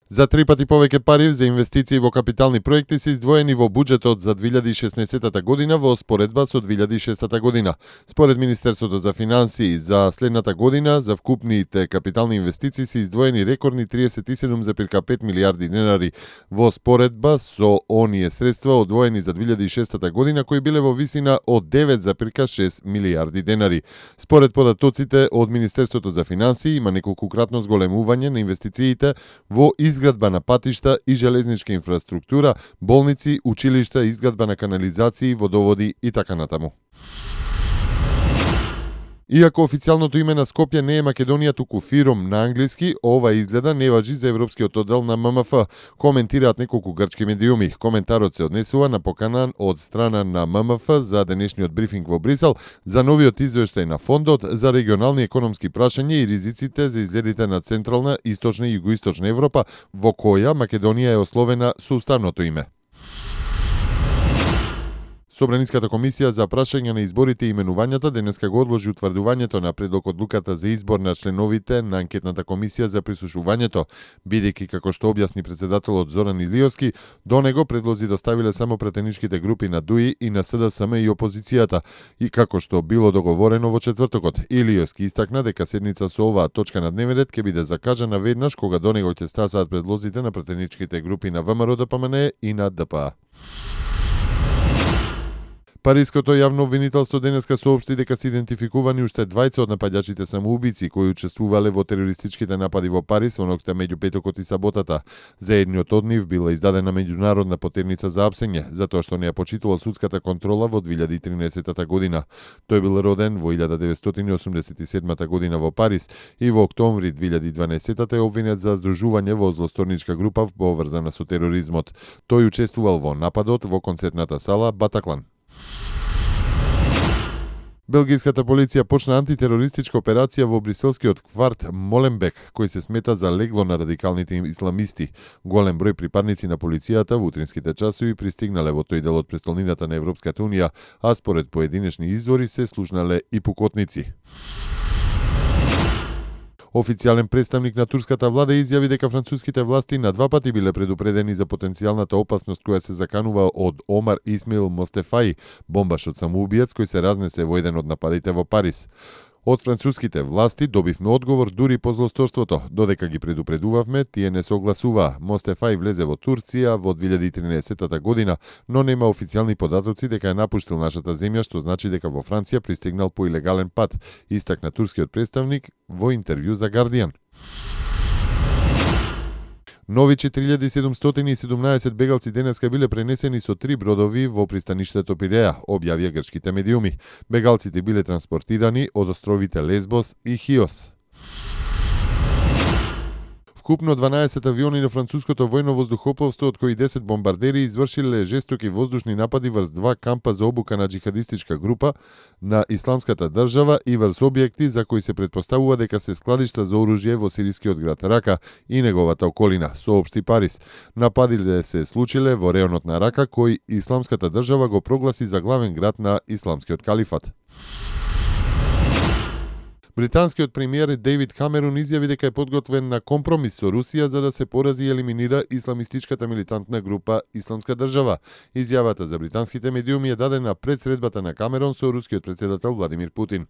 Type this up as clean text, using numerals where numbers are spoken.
За 3 пати повеќе пари за инвестиции во капитални проекти се издвоени во буџетот за 2016 година во споредба со 2006 година. Според Министерството за финансии, за следната година за вкупните капитални инвестиции се издвоени рекордни 37,5 милиарди денари во споредба со оние средства одвоени за 2006 година кои биле во висина од 9,6 милиарди денари. Според податоците од Министерството за финансии има неколкукратно зголемување на инвестициите во изградба на патишта и железничка инфраструктура, болници, училишта, изградба на канализации, водоводи и така натаму. Иако официјалното име на Скопје не е Македонија туку Фиром на англиски, ова изгледа не важи за европскиот оддел на ММФ, коментираат неколку грчки медиуми. Коментарот се однесува на покана од страна на ММФ за денешниот брифинг во Брисел за новиот извештај на фондот за регионални економски прашања и ризиците за изгледите на Централна, Источна и Југоисточна Европа, во која Македонија е ословена со уставното име. Собраниската комисија за прашање на изборите и именувањата денеска го одложи утврдувањето на предлог одлуката за избор на членовите на анкетната комисија за прислушувањето, бидејќи како што објасни председателот Зоран Илиевски, до него предлози доставиле само пратеничките групи на ДУИ и на СДСМ и опозицијата, и како што било договорено во четвртокот. Илиевски истакна дека седница со оваа точка на дневен ред ќе биде закажана веднаш кога до него ќе стасаат предлозите на пратеничките групи на ВМРО ДПМН и на ДПА. Париското јавно обвинителство денеска соопшти дека се идентификувани уште двајца од напаѓачите самоубици кои учествувале во терористичките напади во Париз во ноќта меѓу петокот и саботата. За едниот од нив била издадена меѓународна потерница за апсење, затоа што не ја почитувал судската контрола во 2013 година. Тој бил роден во 1987 година во Париз и во октомври 2012 е обвинет за здружување во злосторничка група поврзана со тероризмот. Тој учествувал во нападот во концертната сала Батаклан. Белгиската полиција почна антитерористичка операција во бриселскиот кварт Моленбек, кој се смета за легло на радикалните исламисти. Голем број припадници на полицијата во утринските часови пристигнале во тој дел од престолнината на Европската унија, а според поединечни извори се слушнале и пукотници. Официјален представник на турската влада изјави дека француските власти на 2 пати биле предупредени за потенцијалната опасност која се заканува од Омар Исмаил Мостефаи, бомбашот самоубиец кој се разнесе во еден од нападите во Париз. Од француските власти добивме одговор дури по злосторството, додека ги предупредувавме, тие не согласуваа. Мостефаи влезе во Турција во 2013 година, но нема официјални податоци дека е напуштил нашата земја, што значи дека во Франција пристигнал по илегален пат, истакна турскиот представник во интервју за Guardian. Нови 4717 бегалци денеска биле пренесени со 3 бродови во пристаништето Пиреја, објавија грчките медиуми. Бегалците биле транспортирани од островите Лесбос и Хиос. Вкупно 12 авиони на француското војно воздухопловство, од кои 10 бомбардери, извршиле жестоки воздушни напади врз 2 кампа за обука на џихадистичка група на Исламската држава и врз објекти за кои се претпоставува дека се складишта за оружје во сирискиот град Рака и неговата околина, соопшти Париз. Нападите се случиле во реонот на Рака, кој Исламската држава го прогласи за главен град на Исламскиот калифат. Британскиот премиер Дейвид Камерун изјави дека е подготвен на компромис со Русија за да се порази и елиминира исламистичката милитантна група Исламска држава. Изјавата за британските медиуми е дадена пред средбата на Камерун со рускиот претседател Владимир Путин.